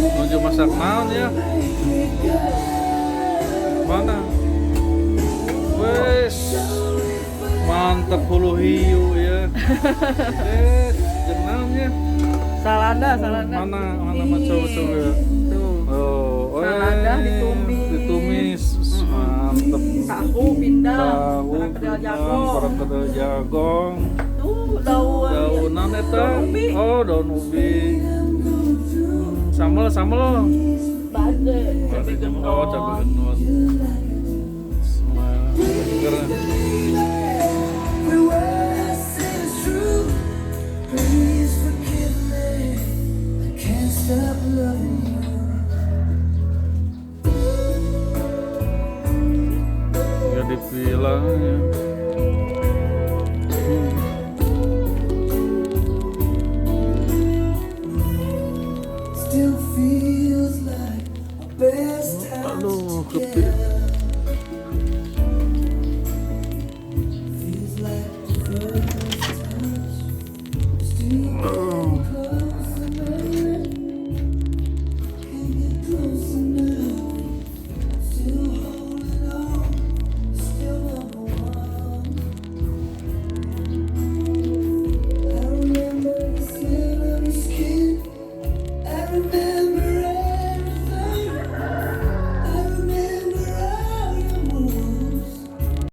Nuju masak naon ya? Mana? Wes, mantap hulu hiu ya. Wes, jeung naon ya? Salada, salada. Mana mana mah coba-coba ya. Tuh. Oh, Salada eh, ditumis. Ditumis, mantep. Tahu pindang, Tahu perkedel pindang, jagung. perkedel jagung. Tuh, daun. Daunan eta. Daun ubi. Oh, daun ubi. Sambal, sambal. Bade, cabai gendot. Oh, cabai gendot. Semua seger. Every word I say is true. Please forgive me. I can't stop loving you. Ya dipilah ya. Still feels like our best times Aduh, kepi.